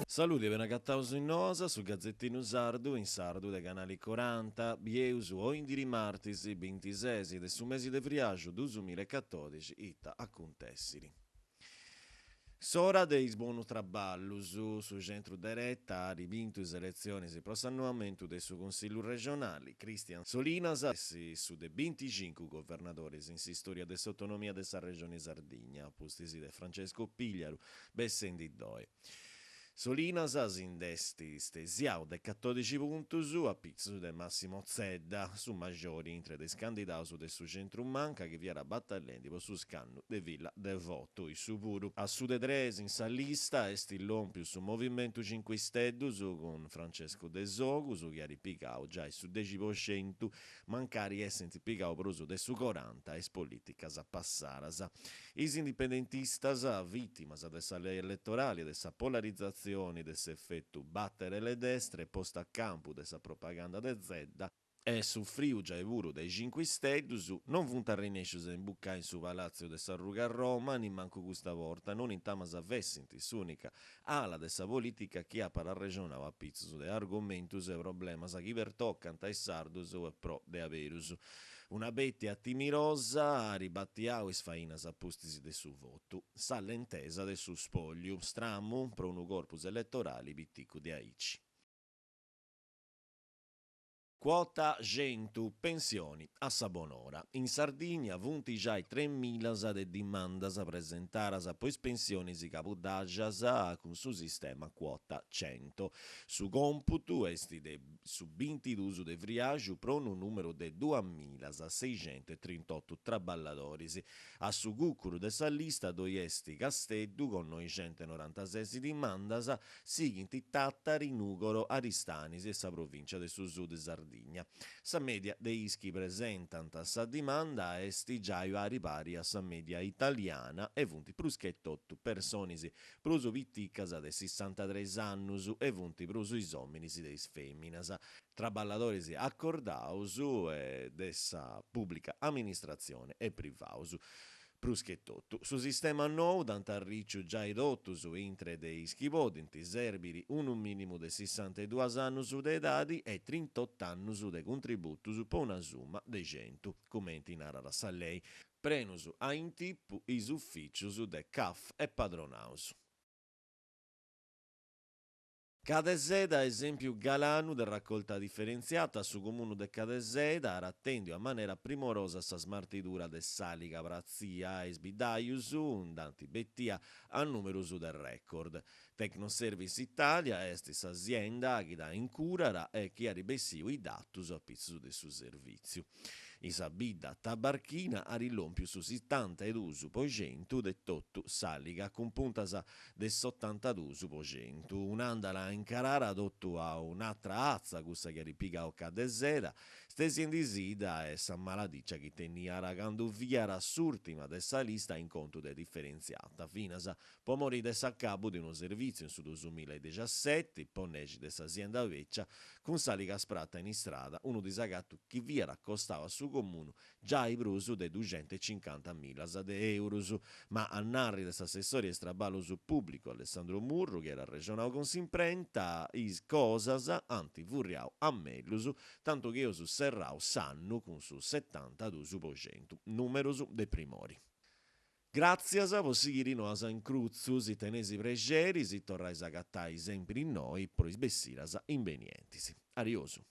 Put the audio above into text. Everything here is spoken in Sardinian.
Saludi e benagataus in Noas, su gazetinu sardu in sardu de Canali Coranta. Bieus oindiri martis bintises de su mesi de friaxu dusumilaecatodixi ita acuntessiri. S'ora de is bonus traballus, su centru dereta at bintu is eletzionis pro s'annoamentu de su Consillu regionali, Christian Solinas est su de binticincu governadoris in s'istòria de s'autonomia de sa Regioni Sardigna, a pustis de Francesco Pigliaru, bessendi ddoi. Solinas si nd'est stesiau de catodixi puntus a pitzus de Massimo Zedda, su majori intre de is candidaus de su centru-manca chi fiat batallendi po su scannu de Villa Devoto, issu puru. A su de tres in sa lista est lòmpiu su Movimentu Cincu Isteddus cun Francesco Desogus chi at pigau giai su dexi po centu, mancari essint pigau prus de su coranta is polìticas passaras. Is indipendentistas, vìtimas de sa lei eletorali e de sa polarizatzioni de s'efetu battere le destre posta a campu de sa propaganda de Zedda, e sufriu giai puru de is Cincu Isteddus, non funt arrennescius a imbucai in su palàtziu de sa Ruga Roma, nimancu custa borta, non intamas fessint s'ùnica ala de sa polìtica chi apat arrexonau a pitzus de argomentus e problemas chi pertocant a is sardus e pro de aberus. Una bètia timirosa at batiau is fainas a pustis de su votu, sa lentesa de su spòlliu, stramu pro unu corpus eletorali piticu de aici. Quota centu, pensioni a sa bonora. In Sardigna funt giai tremilas de dimandas presentadas po is pensionis cabudaxas cun su sistema Quota cento. Su còmputu est de su bintidus de friaxu pro unu nùmeru de duamilas seixentoetrintottu traballadoris. A su cùcuru de sa lista ddoi est Casteddu cun noixentonorantases dimandas, Sighint Tàtari, Nùgoro, Aristanis e sa provìncia de su Sud Sardigna. Sa mèdia de is chi presentant sa dimanda est giai pari pari a sa mèdia italiana e funt prus che totu personis prus piticas de sissantatres annus e funt prus is òminis de is fèminas, traballadoris acordaus de sa pùblica amministratzione e privaus. Prus che totu, su sistema nou dd'ant arriciu giai totus intre de is chi podint serbiri unu mìnimu de sissantaduas annus de edadi e trintot'annus de cuntributus po una summa de centu, cumenti narat sa lei, prenus a intipu is ufìcius de Caf e padronaus. Cadeseda, esèmpiu galanu de raccolta diferentziata, Su Comunu de Cadeseda at atèndiu a manera primorosa sa smartidura de s'àliga pratzia e is biddajus nd'ant betia a nùmerus de record. Tecnoservice Italia est s'azienda chi dda incurat e chi at bessiu is datus a pitzus de su servìtziu. In sa bidda tabarchina at lòmpiu su sitantaduus po centu de totu s'àliga cun puntas de s'otantaduus po centu. Un'àndala incarara totu a un'atra atza cussa chi at pigau Cadeseda, stesiendisì dae sa maladìcia chi teniat candu fiat s'ùrtima de sa lista in contu de diferentziata, finas po mori de s'acabu de unu servìtziu in su dusumilaedexiaseti po nexi de s'asienda bècia cun s'àliga sprata in istrada, unu disagatu chi fiat costau a su Comunu giai prus de duxentoecincantamillas de eurus. Ma a narri de s'assessori a is traballus pùblicus Alessandro Murru, chi at arrexonau cun s'imprenta, is cosas ant furriau a mellus, tantu chi eus serrau s'annu cun su setantadus po centu, nùmerus de primori. Gràtzias po sighiri Noas in Crutzu, si teneis prexeri si torrais a agatai sèmpiri innoi pro is bessidas imbenientis. Ariosu.